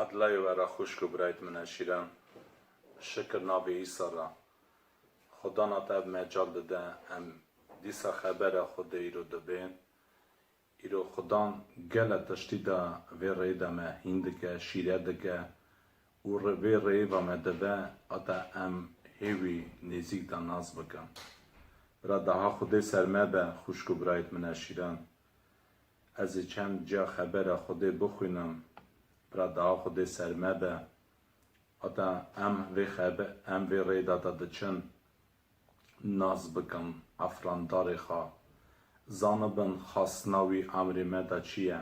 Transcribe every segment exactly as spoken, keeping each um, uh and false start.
Edlayê we re xwişk û birayt min e şîran. Şikir navê Îsa re. Xudan hat ev mecal dide, em dîsa xebera Xwedê îro dibên. Îro Xudan gele tiştî de vê rêyê de me hîn dike, şîret dike û re-, vê rêyê ve me dibe, heta em hê wî nêzîk de nas bikin. Bira daha Xwedê ser me be, xwişk û birayt min e şîran. Ez ê çend ciya xebera Xwedê bixwînim, bira daha Xwedê ser me be. Heta em vê xebe-, em vê rêda de diçin, nas bikin efrandarê xwe. Zanibin xwestina wî emrê me de çi ye.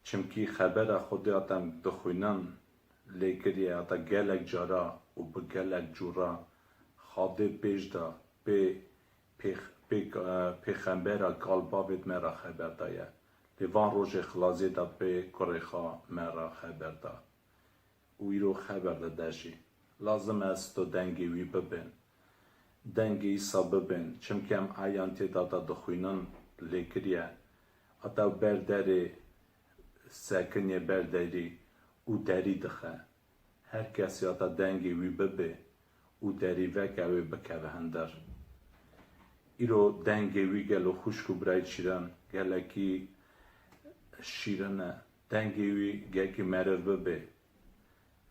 Çimkî xebera Xwedê heta em dixwînin, lêkiriye heta gelek cara û bi gelek cûra Xwedê pêş de pê pêx-, pê-, e, pêxembera kal bavêt me re xeber daye. Lê van rojê xilaziyê de pê kurê xwe me re xeber da. Û îro xeber dide jî. Lazim e ez to dengê wî bibên. Dengê Îsa bibên. Çimkî em eyan tê de de dixwînin lêkiriye. Heta ber derê sekiniye ber derî û derî dixe. Her kesî heta dengê wî bibê û derî veke wê bikeve hinder. Îro dengê wî gelo xwişk û birayê şîrin, gelekî şîrin e. Dengê wî gelekî meriv bibê.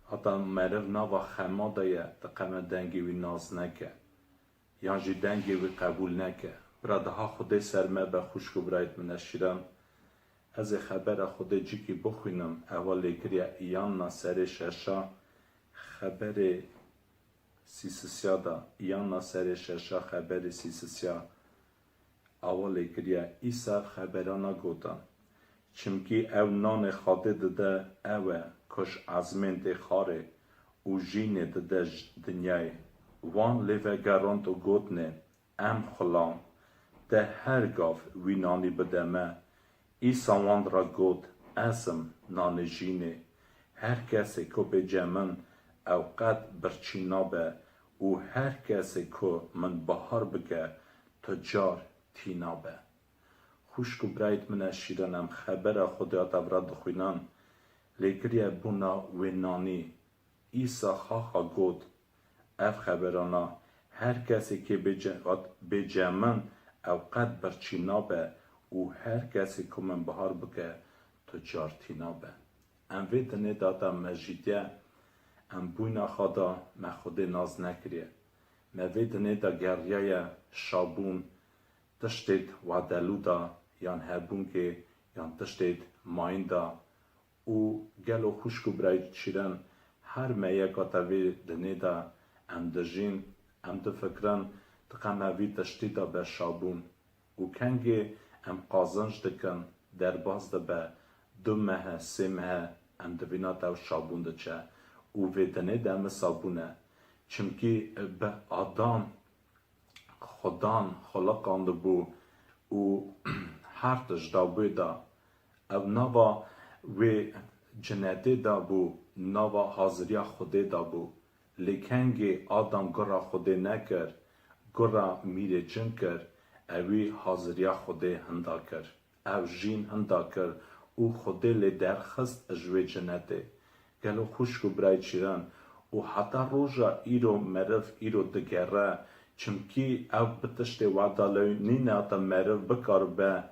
Heta meriv nava xema de ye, diqeme dengê wî nas neke. Yan jî dengê wî qebûl neke. Bira daha Xwedê ser me be xwişk û birayt min e şîran. Ez ê xebera Xwedê cikî bixwînim, ewa lêkiriye Îyanna serê şeşa, xeberê sîsisiya de, Îyanna serê şeşa, xeberê sîsisiya. Awa lêkiriye, Îsa ev xeberana gotin. Çimkî ew nanê Xwedê dide, ew e, ku ji ezmên tê xwarê û jînê dide ji dinyayê. Wan lê vegerand û gotinê, Em xulam, te her gav wî nanî bide me. Îsa wan re got, Ez im nanê jînê. Her kesê ku bêce min, ew qet birçî nabe û her kesê ku min bahar bike, tu car tîna be. Xwişk û birayt min e şîrin, em xebera Xwedê heta vira dixwînan, lêkiriye bûna wê nanî. Îsa xaxa got, Ev xeberana, her kesê kê bêce, bêce min, ew qet birçî nabe û her kesê ku min bahar bike, tu car tîna be. Em vê dinê de heta mejîtiye, em bûyna xwe da me Xwedê nas nekiriye. Me vê dinê de geriyaye şabûn, tiştêt wadelû da, yan hebûnkê, yan tiştêt mayîn da. Û gelo xwişk û birayt şîrin, her me yeka te vê dinê de em dijîn, em difikirin, diqeme vî tiştî de be şabûn. Û kengê em qazinc dikin, derbas dibe, du mehe, sê mehe em divîna tev şabûn diçe. Û vê dinê de mi sabûn e. Çimkî bi Adam Xudan xuliqandibû û her tişt dabû da. Ev nava wê cinetê da bû, nava haziriya Xwedê da bû. Lê kengê Adam gura Xwedê nekir, gura mîrê cin kir, ewî haziriya Xwedê hinda kir. Ew jîn hinda kir û Xwedê lê derxist ji wê cinetê. Gelo xwişk û birayê çîran û heta roja îro meriv îro digere, çimkî ew bi tiştê wedalewî nîne heta meriv bikaribe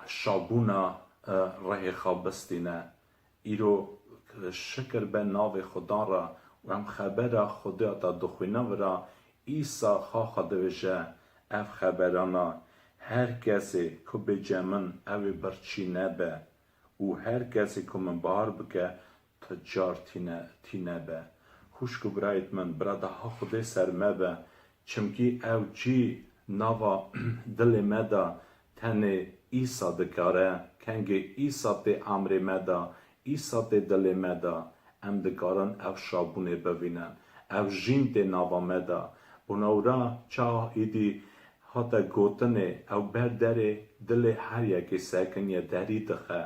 şabûna, e, rihê xwe bistîne. Îro, e, şikir be navê Xudan re û em xebera Xwedê heta dixwîne vira, Îsa xaxa dibêje, ev xeberana, her kesê ku bêce min, ew ê birçî nebe û her kesê ku min bahar bike, tu car tîne, tîne be. Xwişk û birayêt min, bira daha Xwedê ser me be, çimkî ew cî nava dilê me de tenê Îsa dikare, kengê Îsa tê emrê me de, Îsa tê dilê me de, em dikarin ev şabûnê bivînin. Ev jîn tê nava me de. Bona wira çax êdî hate gotinê, ew ber derê dilê her yekê sekiniye, derî dixe.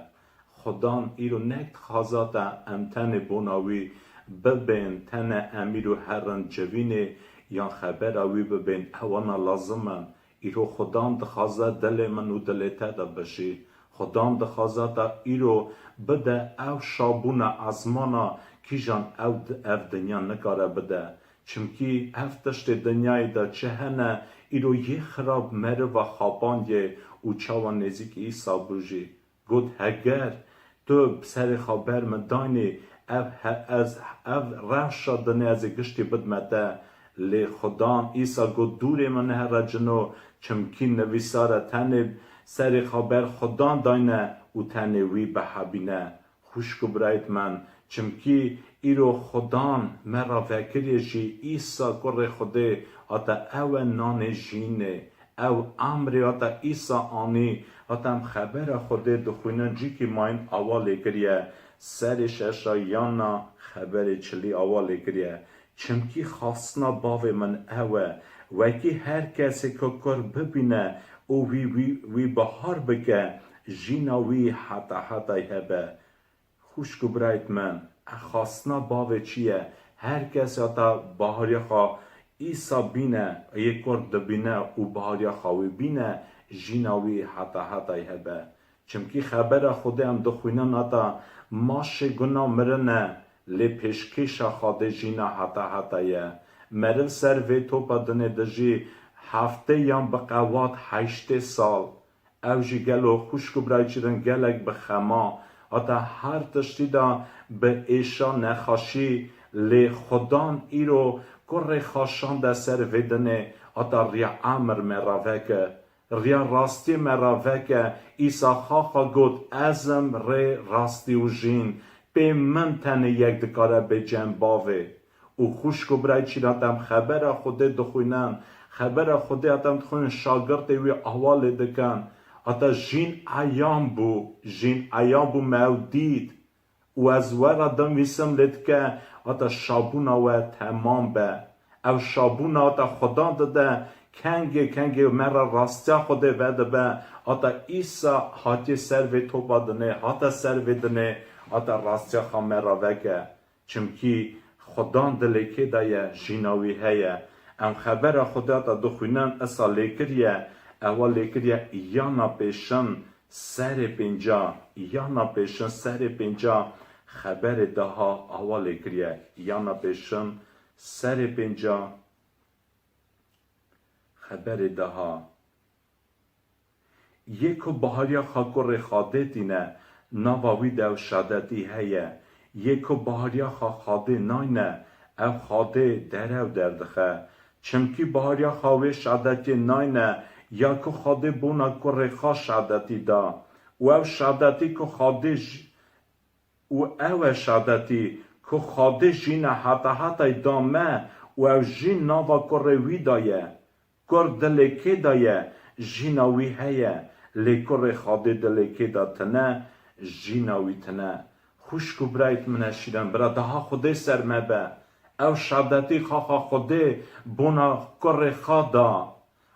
Xudan îro nek dixwaza te em tenê bona wî bibên, tenê em îro herin civînê yan xebera wî bibên, ewana lazim in. Îro Xudan dixwaze dilê min û dilê te de bijî. Xudan dixwaze te îro bide ew şabûna ezmana kîjan ew, ev dinya nikare bide. Çimkî ev tiştê dinyayê de çi hene, îro yê xirab meriva xapandiye û çawa nêzîk Îsa bû jî. Got, heger tu serê xwe ber min daynê, ev he-, ez, ev rewşa dinê ez ê giştî bidme te. Lê Xudan Îsa got, dûrê min here cino, çimkî nivîsar e, tenê serê xwe ber Xudan dayne û tenê wî bihebîne. Xwişk û birayêt min, çimkî îro Xudan me re vekiriye jî, Îsa kurê Xwedê, ata ew e nanê jînê. Ew emrê ata Îsa anî, ata em xebera Xwedê dixwînin, cîkî mayîn awa lê kiriye. Serê şeşa yana xeberê çilî awa lê kiriye. Çimkî xastina bavê min ew e, wekî her kesê ku kur bibîne û wî, wî, wî bahar bike, jîna wî heta hetayî hebe. Xwişk û birayêt min, xastina bavê çi ye? Her kes ata bahariya xwe Îsa bîne, yê kur dibîne û bahariya xwe wî bîne, jîna wî heta hetayî hebe. Çimkî xebera Xwedê em dixwînin ata maşê guna mirin e, lê pêşkêşa Xwedê jîna heta hetayî ye. Meriv ser vê topa dinê dijî heftê yan bi qewat heştê sal. Ew jî gelo xwişk û birayê çirin gelek bi xema, ata her tiştî de bi êşa nexaşî, lê Xudan îro kurê xwe şande ser vê dinê, ata riya emir me re veke. Riya rastiyê me re veke, Îsa xwe xwe got, ez im rê, rastî û jîn. Pê min tenê yek dikare bê cem bavê. Û xwişk û birayê çîna, em xebera Xwedê dixwînin, xebera Xwedê ata em dixwînin, şagirtê wî awa lê dikin. Ata jîn eyan bû, jîn eyan bû, me ew dît. Û ez we re dinivîsim lê dike, ata şabûna we temam be. Ew şabûna ata Xudan dide, kengê kengê me re rastiya Xwedê vedibe, ata Îsa hatiye ser vê topa dinê, hate ser vê dinê, ata rastiya xwe me re veke. Çimkî Xudan dilê kê de ye, jîna wî heye. Em xebera Xwedê ata dixwînin, isa lêkiriye, ewa lêkiriye yana pêşin serê pênca, yana pêşin serê pênca xeberê daha awa lêkiriye, yana pêşin serê pênca xeberê daha. Yê ku bahariya xwe kurê Xwedê tîne, nava wî de ew şadetî heye. Yê ku bahariya xwe Xwedê nayne, ew Xwedê derew derdixe. Çimkî bahariya xwe wê şadetiyê nayne, ya ku Xwedê bona kurê xwe şadetî da. Û ew şadetî ku Xwedê j-, û ew e şadetî ku Xwedê jîna heta hetayî da me û ew jîn nava kurê wî de ye. Kur dilê kê de ye, jîna wî heye, lê kurê Xwedê dilê kê de tine, jîna wî tine. Xwişk û birayêt min e şîrin, bira daha Xwedê ser me be. Ew şadetî xaxa Xwedê bona kurê xwe da.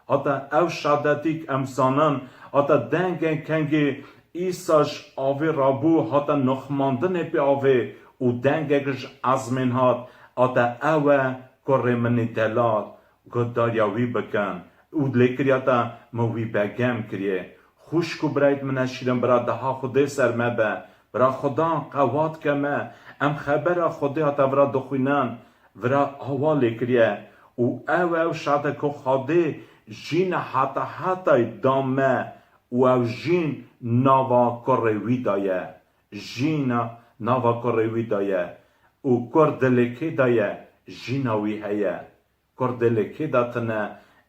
Ata ew şadetîk em zanin, ata dengên kengê Îsa ji avê rabû, hate noxmandinê pê avê û dengek ji ezmên hat, ata ew e kurê min î delal, guhdariya wî bikin û lêkiriya te min wî begem kiriye. Xwişk û birayêt min e şîrin, bira daha Xwedê ser me be, bira Xudan qewat ke me, em xebera Xwedê hata vira dixwînin, vira awa lêkiriye û ew ew şade ku Xwedê jîna heta hetayî da me û ew jîn nava kurê wî de ye. Jîna nava kurê wî de ye û kur dilê kê de ye, jîna wî heye. Kur dilê kê de tine,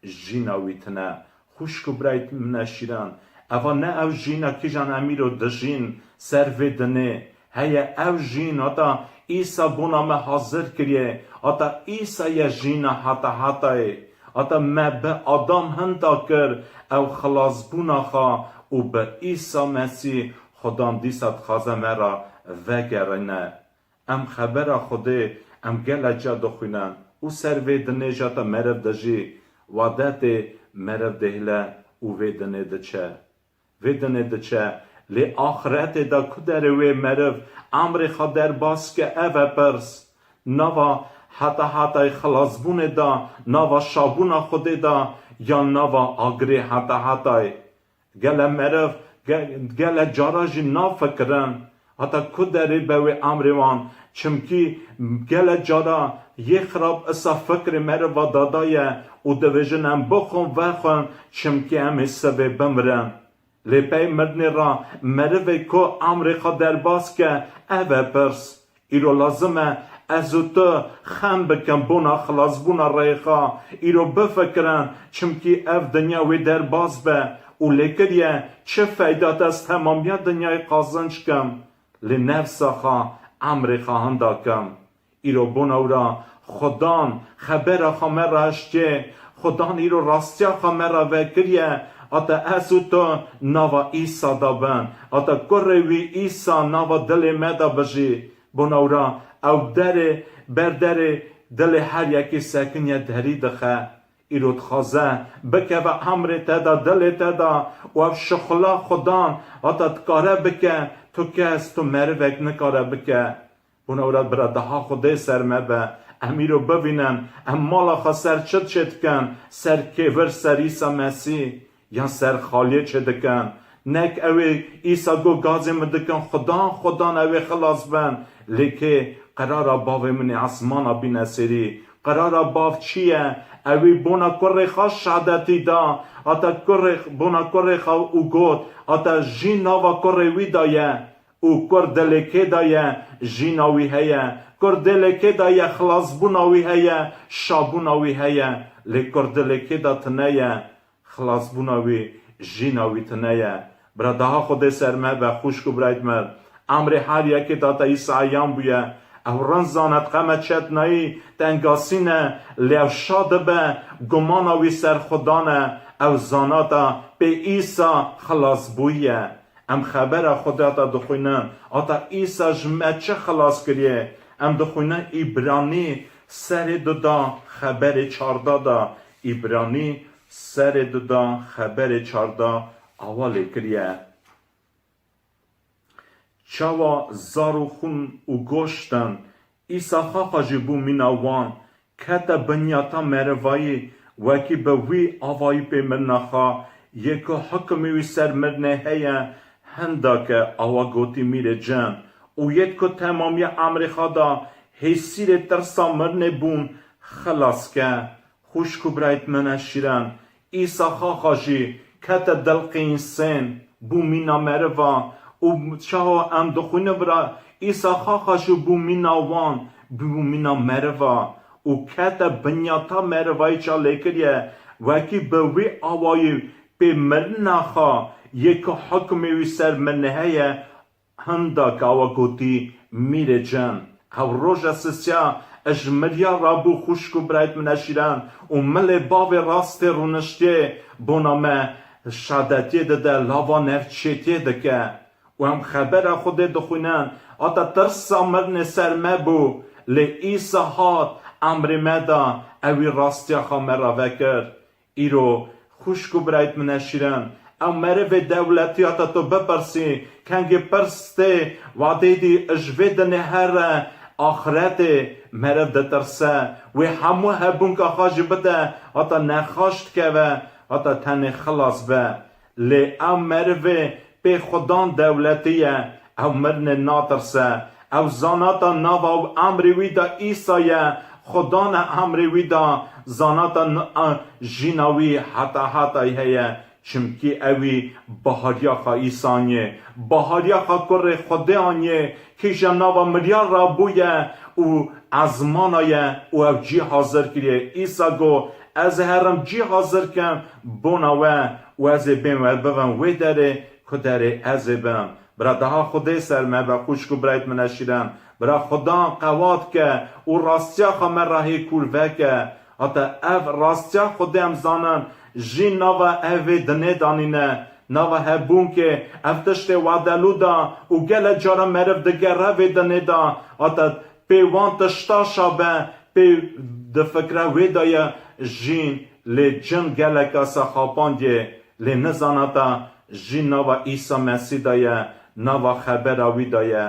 jîna wî tine. Xwişk û birayêt min e şîrin, eva ne ew jîna kîjan em îro dijîn ser vê dinê. Heye ew jîn, hata Îsa bona me hazir kiriye, hata Îsa ye jîna heta hetayê. Hata me bi Adam hinda kir, ew xilasbûna xwe û bi Îsa Mesîh Xudan dîsa dixwaze me re vegerîne. Em xebera Xwedê em gelek ca dixwînin û ser vê dinê jî heta meriv dijî, wedetê meriv dihêle û vê dinê diçe. Vê dinê diçe, lê axretê de ku derê wê meriv emrê xwe derbas ke, ev e pirs. Nava heta hetayê xilasbûnê de, nava şabûna Xwedê de, yan nava agirê heta hetayê? Gele meriv Ge-, gelek cara jî nafikirin, heta ku derê be wê emrê wan. Çimkî gelek cara yê xirab isa fikrê meriva dadaye û dibêjin, em bixwin vexwin, çimkî em ê sibê bimirin. Lê pey mirinê re merivê ku emrê xwe derbas ke, ev e pirs. Îro lazim e ez û tu xem bikin bona xilasbûna rêxa. Îro bifikirin, çimkî ev dinya wê derbas be û lê kiriye çi feyda te ez temamiya dinyayê qazinc kim, lê nefsa xwe, emrê xwe hinda kim. Îro bona wira Xudan xebera xwe me re hiştiye, Xudan îro rastiya xwe me re vekiriye, ata ez û tu nava Îsa de bin, ata kurê wî Îsa nava dilê me de bijî. Bona wira ew derê, ber derê dilê her yekê sekiniye derî dixe. Îro dixwaze bikeve emrê te de, dilê te de û ev şixula Xudan ata dikare bike, tu kes, tu merivek nikare bike. Bona wira bira daha Xwedê ser me be. Em îro bivînin, em mala xwe ser çi çêdikin, ser kêvir, ser Îsa Mesîh, yan ser xaliyê çêdikin. Nek ew ê Îsa got gazê min dikin, Xudan, Xudan ew ê xilas bin. Lê kê qerara bavê min ê esmana bîne serî. Qerara bav çi ye? Ew ê bona kurê xwe şadetî da. Ata kurê, bona kurê xwe û got, ata jî nava kurê wî de ye. Û kur dilê kê de ye, jîna wî heye. Kur dilê kê de ye, xilasbûna wî heye, şabûna wî heye. Lê kur dilê kê de tune ye, xilasbûna wî, jîna wî tune ye. Bira daha Xwedê ser me be, xwişk û birayt me. Emrê her yekê data Îsa eyan bûye. Ew rind zane diqeme çetnayî, tengasî ne, lê ew şa dibe, gumana wî ser Xudan e, ew zanata pê Îsa xilasbûyî ye. Em xebera Xwedê ata dixwînin. Ata Îsa ji me çi xilas kiriye? Em dixwînin Îbranî serê du da, xeberê çarda da. Îbranî serê du da, xeberê çarda awa lê kiriye. Çawa zar û xûn û goşt in, Îsa xaxa jî bû mîna wan, kete binyata merivayî, wekî bi wî avayî pê mirina xwe, yê ku hukimê wî ser mirinê heye, hinda ke awa gotî mîrê cin, û yêd ku temamiya emrê xwe da hêsîrê tirsa mirinê bûn, xilas ke. Xwişk û birayt min e şîrin, Îsa xaxa jî kete dilqê însên, bû mîna meriva û çawa em dixwîne bira, Îsa xaxa jî bû mîna wan, bû mîna meriva û kete binyata merivayî ça lê kiriye, wekî bi wî awayî pê mirina xwe yê ku hukmê wî ser mirinê heye, hinda ke awa gotî, mîrê cin. Ew roja sisiya ji miriya rabû xwişk û birayt min e şîrin û milê bavê rastê rûniştê bona me şadetiyê dide, lava nefçêtiyê dike. Û em xebera Xwedê dixwînin, ata tirsa mirinê ser me bû, lê Îsa hat, emrê me da, ewî rastiya xwe me re vekir. Îro, xwişk û birayt min e şîrin, ew merivê dewletî heta tu bipirsî, kengê pirs tê, wadê dî ji vê dinê here axretê meriv ditirse, wê hemû hebûnka xwe jî bide, heta nexaş dikeve, heta tenê xilas be. Lê ew merivê pê Xudan dewletî ye, ew mirinê natirse. Ew zanata nava û emrê wî de Îsa ye, Xudan e emrê wî de, zanata n-, a, jîna wî heta hetayî heye. Çimkî ewî bahariya xwe Îsa aniye, bahariya xwe kurê Xwedê aniye, kîja nava miriya rabûye û ezmana ye û ew cî hazir kiriye. Îsa got, ez ê herim cî hazir kim bona we û ez ê bên we bibim wê derê, ku derê ez ê bim. Bira daha Xwedê ser me be, xwişk û birayt min e şîrin. Bira Xudan qewat ke û rastiya xwe me re hê kûr veke. Heta ev rastiya Xwedê em zanin, jî nava evê dinê danîne, nava hebûnkê, ev tiştê wadelû da û gelek cara meriv digere vê dinê da. Heta pê wan tişta şa be, pê difikre wê de ye jîn, lê cin geleka se xapandiye, lê nizanata jî nava Îsa Mesîh de ye, nava xebera wî de ye.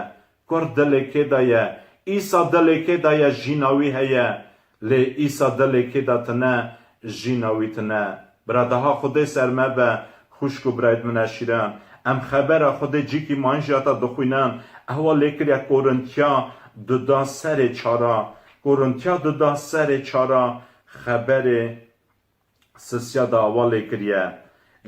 Kur dilê kê de ye, Îsa dilê kê de ye, jîna wî heye. Lê Îsa dilê kê de tine, jîna wî tine. Bira daha Xwedê ser me be, xwişk û birayt min e şîrin. Em xebera Xwedê cîkî mayîn jî heta dixwînin. Ewa lê kiriye Korintiya duda serê çara. Korintiya duda serê çara xeberê sisiya de awa lê kiriye.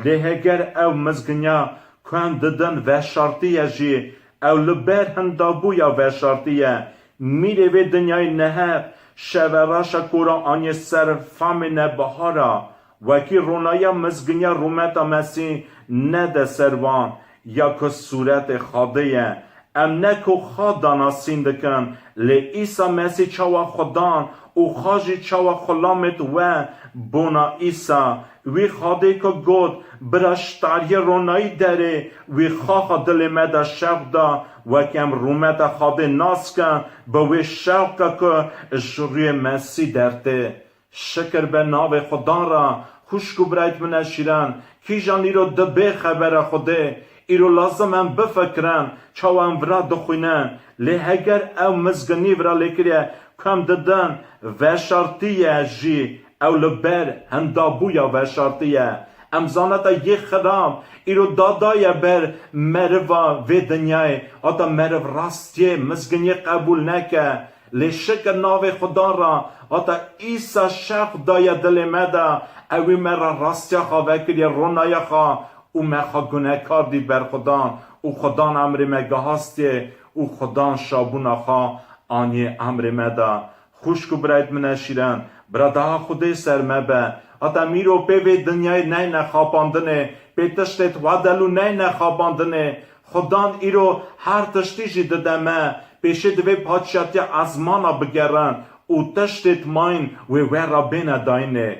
Lê heger ew mizginiya ku em didin veşartî ye jî, ew li ber hindabûya veşartî ye. Mîrê vê dinyayê neheq şevereşa kora aniye ser famê nebihara. Wekî ronaya mizginiya rûmeta Mesîh nede ser wan, ya ku sûretê Xwedê ye. Em ne ku xa danasîn dikin, lê Îsa Mesîh çawa Xudan û xa jî çawa xulamêt we bona Îsa. Wî Xwedê ku got, bira ji tariyê ronayî derê, wî xaxa dilê me de şewq da, wek em rûmeta Xwedê nas kin, bi wê şewqa ku ji rûyê Mesîh dertê. Şikir be navê Xudan re, xwişk û birayt min e şîren, kîjan îro dibê xebera Xwedê, îro lazim em bifikirin, çawa em vira dixwînin. Lê heger ew mizginî vira lê kiriye, ku em didin, veşartî ye jî, ew li ber hindabûya veşartî ye. Em zaneta yê xirab, îro dadaye ber meriva vê dinyayê, hata meriv rastiyê, mizginiyê qebûl neke. Lê şikir navê Xudan re, hata Îsa şewq daye dilê me de, ewî me re rastiya xwe vekiriye ronaya xwe û me xwe gunekar dît ber Xudan û Xudan emrê me gihastiye û Xudan şabûna xwe aniye emrê me de. Xwişk û birayt min e şîren, bira daha Xwedê ser me be. Hata em îro pê vê dinyayê neyne xapandinê, pê tiştê tewadel û neyne xapandinê. Xudan îro her tiştî jî dide me. Pêşî divê paçiyatiya ezmana bigerin û tiştê timayîn wê we re bêne dayînê.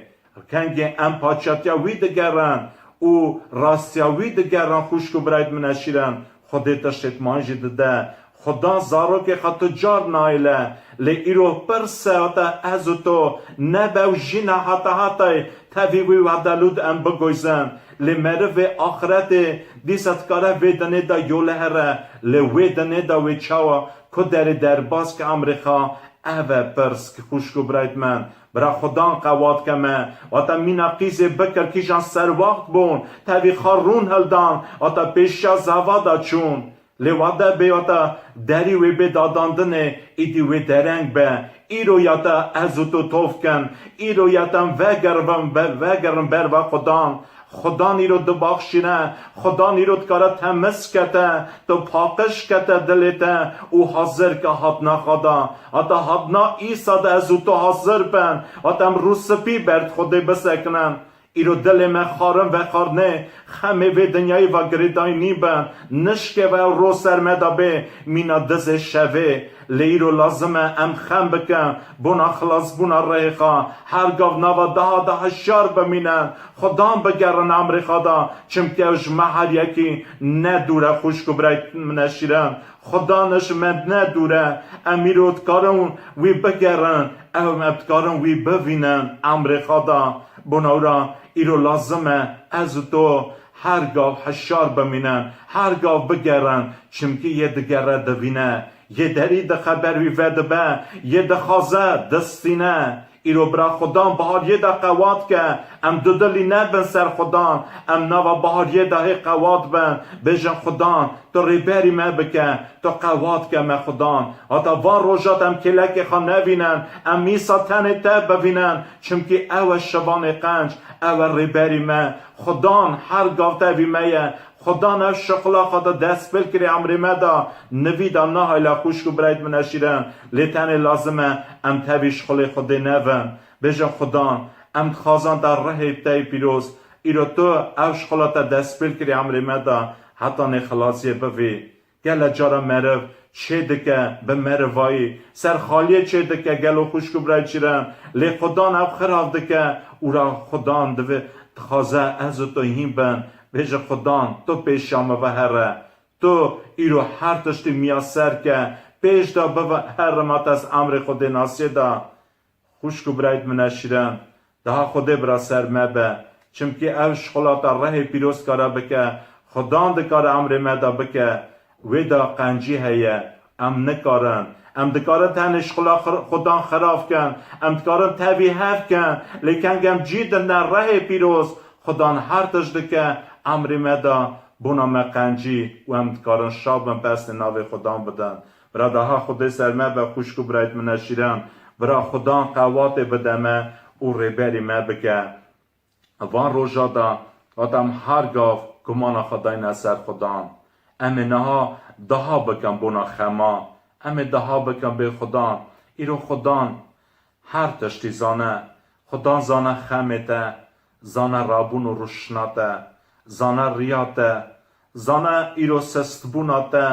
Kengê em paçiyatiya wî digerin û rastiya wî digerin, xwişk û birayt min e şîren, Xwedê tiştê timayîn jî dide. Xudan zarokê xwe tu car nayêle, lê îro pirse hata ez û tu nebe ew jîna heta hetayê tevî wî wedelûd em bigoyzin. Lê merivê axiretê dîsa dikare vê dinê de yole here, lê wê dinê de wê çawa ku derê derbas ke emrê xwe, ev e pirs ki xwişk û birayt min. Bira Xudan qewat ke me, hata mîna qîzê bikir kîjan serwaxt bûn, tevî xwe rûn hildan, hata pêşiya zava de çûn. Lê wade bê ya te derî wê bê dadandinê, îdî wê dereng be. Îro ya te ez û tu tov kin. Îro ya te em vegerivin be-, vegerin ber ve Xudan. Xudan îro dibaxşîne. Xudan îro dikare temiz kete, tu paqij kete dilê te û hazir ke hatina xwe da. Heta hatina Îsa de ez û tu hazir bin. Heta em rûspî ber Xwedê bisekinin. Îro dilê me xarin vexarnê, xemê vê dinyayê ve girêdayî nîbin, nişkeve ew ro ser me de bê, mîna dizê şevê. Lê îro lazim e em xem bikin, bona xilasbûna rihê xwe, her gav nava daha de hişyar bimînin, Xudan bigerin emrê xwe de, çimkî ew ji me her yekî ne dûr e, xwişk û birayt min e şîrin. Xudan ji me ne dûr e, em îro dikarin wî bigerin, em, em dikarin wî bivînin emrê xwe de. Bona wira îro lazim e ez û tu her gav hişyar bimînin, her gav bigerin, çimkî yê digere divîne, yê derî dixe ber wî vedibe, yê dixwaze distîne. Îro bira Xudan bihariyê de qewat ke, em dudilî nebin ser Xudan, em nava bihariyê de hê qewat bin, bêjin Xudan, tu rêberî me bike, tu qewat ke me Xudan. Heta van roja de em kêlekê xwe nevînin, em Îsa tenê te bivînin, çimkî ew e şivanê qenc, ew e rêberî me. Xudan her gav tevî me ye, Xudan ev şixula xwe de destpêl kirê emrê me de, nivî de nahayla xwişk û birayt min e şîrin, lê tenê lazim e em tevî şixulê Xwedê nevin. Bêjin Xudan, em dixwazan te rihê te yê pîroz, îro tu ev şixula te destpêl kirê emrê me de, hetanê xilasiyê bivî. Gele cara meriv çê dike bi merivayî, ser xaliyê çê dike gelo xwişk û birayê çîren, lê Xudan ev xirav dike û ra Xudan divê dixwaze ez û tu hîn bin, bêje Xudan, tu pêşiya min ve here. Tu îro her tiştî miyaser ke, pêş de bive her rima te ez emrê Xwedê nasiyê de. Xwişk û birayt min e şîren, daha Xwedê bira ser me be. Çimkî ev şixula te rihê pîroz kare bike, Xudan dikare emrê me de bike. Wê de qencî heye. Em nikarin. Em dikarin tenê şixula xir-, Xudan xirav kin. Em dikarin tevî hev kin. Lê kengem cî dine rihê pîroz, Xudan her tişt dike emrê me de. Bona me qencî û em dikarin şa bin, pestê navê Xudan bidin. Bira daha Xwedê ser me be, xwişk û birayt min e şîran. Bira Xudan qewatê bide me û rêberî me bike. Van roja de, heta em her gav gumana xwe dayne ser Xudan. Em ê niha daha bikin bona xema. Em ê daha bikin bê Xudan. Îro Xudan her tiştî zane. Xudan zane xemê te, zane rabûn û ruşna te, zane riya te, zane îro sestbûna te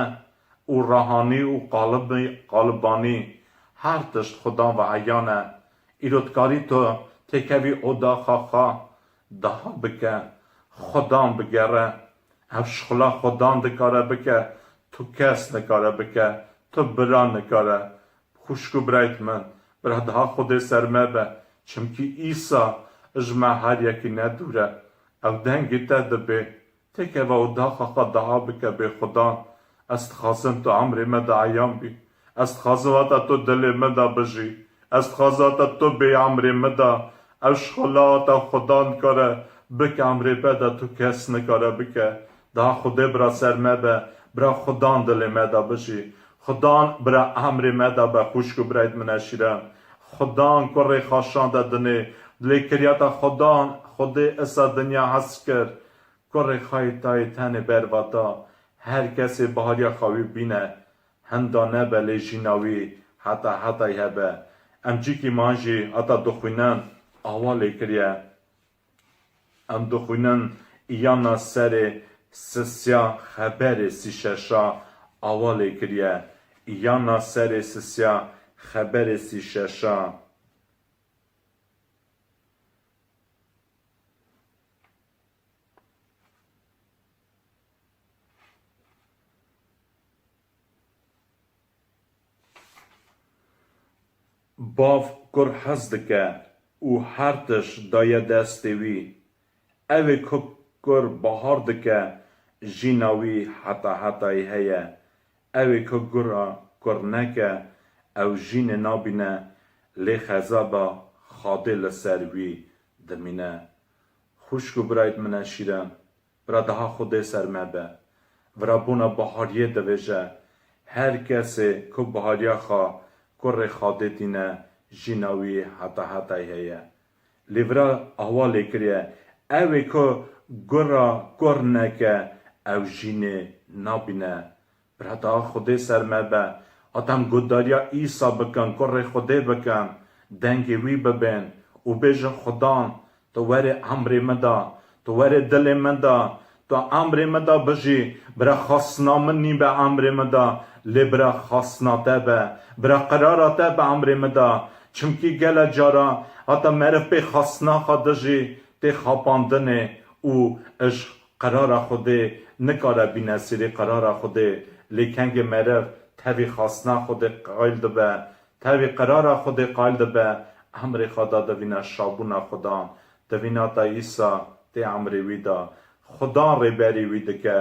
û rahanî û qalibî-, qalibanî. Her tişt Xudan ve eyan e. Îro dikarî tu têkevî odaxa xwe daha bike, Xudan bigere. Ev şixula Xudan dikare bike, tu kes nikare bike, tu bira nikare. Xwişk û birayt min, bira daha Xwedê ser me be, çimkî Îsa ji me her yekî ne dûr e. Ew dengê te dibê. Têkeve û daxa xwe daha bike bê Xudan. Ez dixwazim tu emrê me de eyan bî. Ez dixwazim heta tu dilê me de bijî. Ez dixwazim heta tu bê emrê me de. Ev şixula heta Xudan dikare bike emrê me de, tu kes nikare bike. Daha Xwedê bira ser me be, bira Xudan dilê me de bijî. Xudan bira emrê me de be, xwişk û birayt min e şîran. Xudan kurê xwe şande dinê. Lêkiriyeta Xudan, Xwedê isa dinya hez kir. Kurê xwe yê tayê tenê berva da. Her kesê bahariya xwe wî bîne. Hinda nebe lê jîna wî heta hetayî hebe. Em cîkî man jî heta dixwînin, awa lê kiriye. Em dixwînin, Îyana serê sisiya xeberê sî şeşa awa lê kiriye. Îyana serê sisiya xeberê sî şeşa. Bav kur hez dike û her tişt daye destê wî. Ew ê ku kur bahar dike, jîna wî heta hetayî heye. Ew ê ku gura kur neke, ew jînê nabîne, lê xezaba Xwedê li ser wî dimîne. Xwişk û birayt min e şîrin, bira daha Xwedê ser me be. Vira bona bahariyê divêje, her kesê ku bahariya xwe kurê Xwedê tîne, jîna wî heta hetayî heye. Lê vira awa lê kiriye, ew ê ku gura kur neke, ew jînê nabîne. Bira daha Xwedê ser me be. Heta em guhdariya Îsa bikin, kurê Xwedê bikin, dengê wî bibên û bêjin, Xudan, tu were emrê min de, tu were dilê min de, tu emrê min de bijî. Bira xastina min nî be emrê min de, lê bira xastina te be, bira qirara te be emrê min de. Çimkî gele cara heta meriv pê xastina xwe dijî tê xapandinê û ji qirara Xwedê nikare bîne sêrê qirara Xwedê, lê kengê meriv tevî xastina Xwedê qayil dibe, tevî qirara Xwedê qayil dibe, emrê xwe da divîne şabûna Xudan, divîne heta Îsa tê emrê wî de, Xudan rêberî wî dike.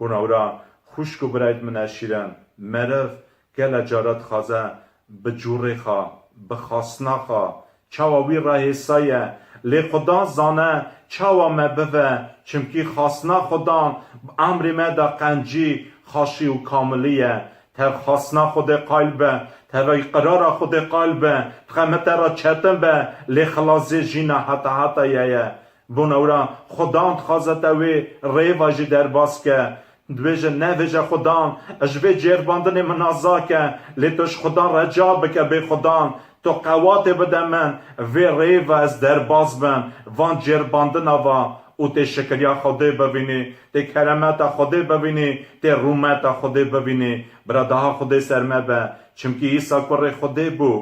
Bona wira xwişk û birayt min e şîrin, meriv gele cara dixwaze bi cûrê xwe, bi xastina xwe, çawa wî re hêsaye, lê Xudan zane çawa me bive, çimkî xastina Xudan bi emrê me de qencî, xaşî û kamilî ye. Tev xastina Xwedê qayil be, tev qirara Xwedê qayil be, dixeme te re çetin be, lê xilasê jîna heta hetayî ye. Bona wira Xudan dixwaze te wê rêva jî derbas ke. Dibêje, nevêje Xudan, ji vê cêrbandinê min aza ke, lê tu ji Xudan reca bike, bê Xudan, tu qewatê bide min, vê rêva ez derbas bim, van cêrbandina va û tê şikiriya Xwedê bivînî, tê keremeta Xwedê bivînî, tê rûmeta Xwedê bivînî. Bira daha Xwedê ser me be, çimkî Îsa kurê Xwedê bû.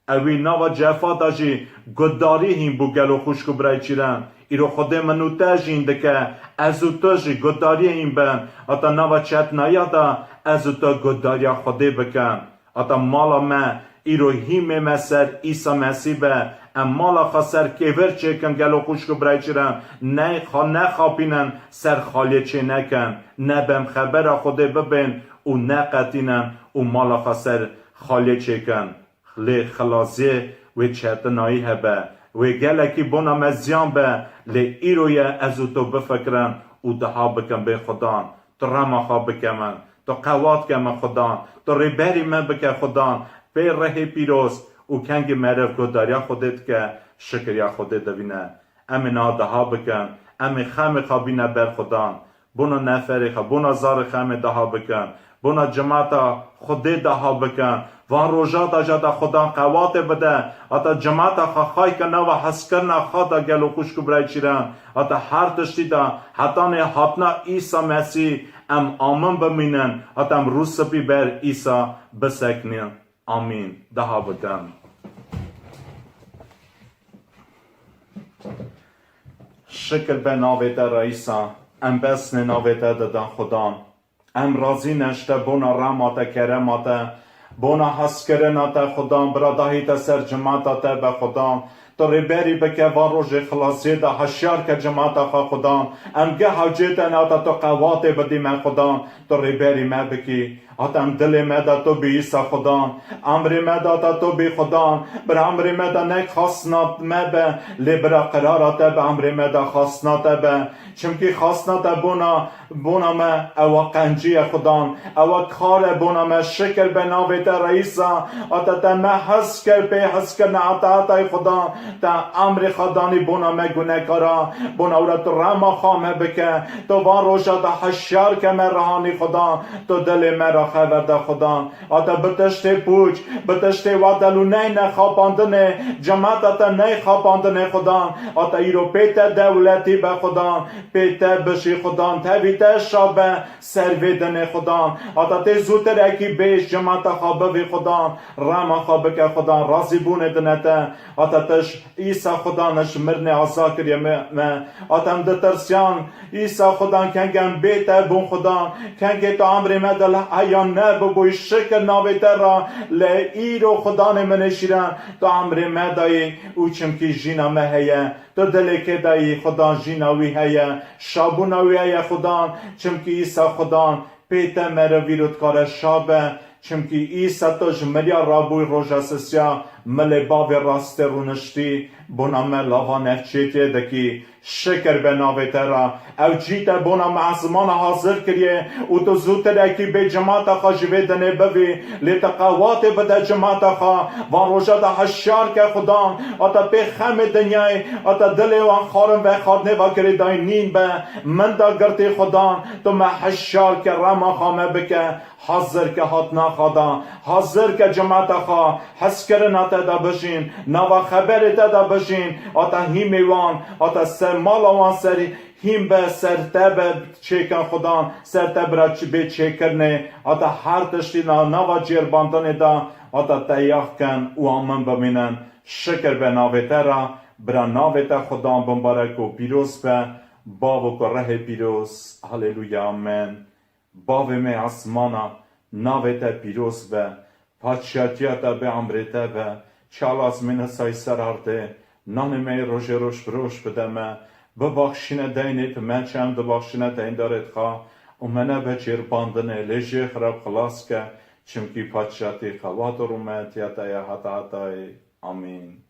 Ewî nava cefa de jî guhdarî hîn bû gelo xwişk û birayê çîren. Îro Xwedê min û te jîn dike, ez û tu jî guhdarî hîn bin. Heta nava çetnayiya de ez û tu guhdariya Xwedê bikin. Heta mala me îro hîmê me ser Îsa Mesîh be. Em mala xwe ser kêvir çêkin gelo xwişk û birayê çîren. Ne xwe nexapînin, ser xaliyê çê nekin. Ne bemxebera Xwedê bibên û neqetînin û mala xwe ser xaliyê çêkin. Lê xilasiyê wê çetinayî hebe, wê gelekî bona me ziyan be, lê îro ye ez û tu bifikirin û û daha bikin bê Xudan. Tu rema xwe bike min. Tu qewat ke min Xudan. Tu rêberî me bike Xudan. Pê rehê pîroz û kengî meriv guhdariya Xwedê dike, şikiriya Xwedê divîne. Em ê niha daha bikin. Em ê xemê xwe bîne ber Xudan. Bona neferê xwe, bona zarê xwe em ê daha bikin. Bona cimata Xwedê daha bikin. Van roja de jî heta Xudan qewatê bide. Heta cimata xwe xay ke nava hezkirina xwe de gelo xwişk û birayê çîran. Heta her tiştî de hetanê hatina Îsa Mesîh em amin bimînin. Heta em rûspî ber Îsa bisekinin. Amîn. Daha bikin. Şikir be navê te Reîsa. Em besnê navê te didin Xudan. Em razî ne ji te bona rema te, kerema te, bona hezkirina te Xudan, bira dahî te ser cimata te be Xudan. Tu rêberî bike van rojê xilasiyê de, heşyar ke cimata xwe Xudan. Em geh hewcê te ne, heta tu qewatê bidî me Xudan. Tu rêberî me bikî. Heta em dilê me de tu bî Îsa Xudan. Emrê me de heta tu bî Xudan. Bira emrê me de ne xasna me be, lê bira qirara te be, emrê me de xasna te be. Çimkî xasna te bona, bona me ewa qencî ye Xudan. Ewa kar e bona me. Şikir be navê te Reîsa. Heta te me hez kir, pê hezkirina heta hetayê Xudan. Te emrê xwe danî bona me gunekara. Bona wira tu rema xwe me bike. Tu van roja de heşyar ke me rihanî Xudan. Tu dilê me re xeber de Xudan. Heta bi tiştê pûç, bi tiştê wedel û neyne xapandinê, cemata te ney xapandinê Xudan. Heta îro pê te dewletî be Xudan. Pê te bijî Xudan. Tevî te şa be ser vê dinê Xudan. Heta tê zûtirekî bêj cemata xwe bivî Xudan. Rema xwe bike Xudan. Razîbûnê dine te. Heta te ji Îsa Xudan ji mirinê aza kiriye me, me. Heta em ditirsiyan. Îsa Xudan kengê em bê te bûn Xudan. Kengê tu emrê me de li heya nebibûyî. Şikir navê te re. Lê îro Xudanê min ê şîran. Tu emrê me dayî. Û çimkî jîna me heye. Tu dilê kê dayî Xudan jîna wî heye. Şabûna wî heye Xudan. Çimkî Îsa Xudan. Pê te meriv îro dikare şa be, çimkî Îsa tu ji miriya rabûyî roja sisiya milê bavê rastê rûniştî, bona me lava nefçêtiyê dikî. Şikir be navê te re. Ew cî te bona me ezmana hazir kiriye û tu zûtirekî bê cemata xwe ji vê dinê bivî. Lê te qewatê bide cemata xwe. Van roja de heşyar ke Xudan. Heta pê xemê dinyayê, heta dilê wan xwarin ve xwarinê ve girêdayî nîn be. Min de girtî Xudan. Tu me heşyar ke rema xwe me bike. Hazir ke hatina xwe da, hazir ke cemata xwe hezkirina te de bijîn, nava xeberê te de bijîn, heta hîmê wan, heta ser mala wan ser hîm be, ser te be çêkin Xudan, ser te bira çi bê çêkirinê, heta her tiştî na-, nava cêrbandinê de, heta te yax kin û amin bimînin. Şikir be navê te re, bira navê te Xudan bimbarek û pîroz be, Bav û ku Rehê pîroz. Haleluya, amen. Bavê me esmana, navê te pîroz be, padşatiya te be, emrê te be, çi ala ezmîne say ser erdê, nanê me yê rojê roj bi roj bide me, bibaxşîne deynê di me çi em dibaxşîne deyndarê dixwe û me nebe cêrbandinê, lê jê xirab xilas ke, çimkî padşatî, qewat û rûmetiya te ye heta hetayê. Amîn.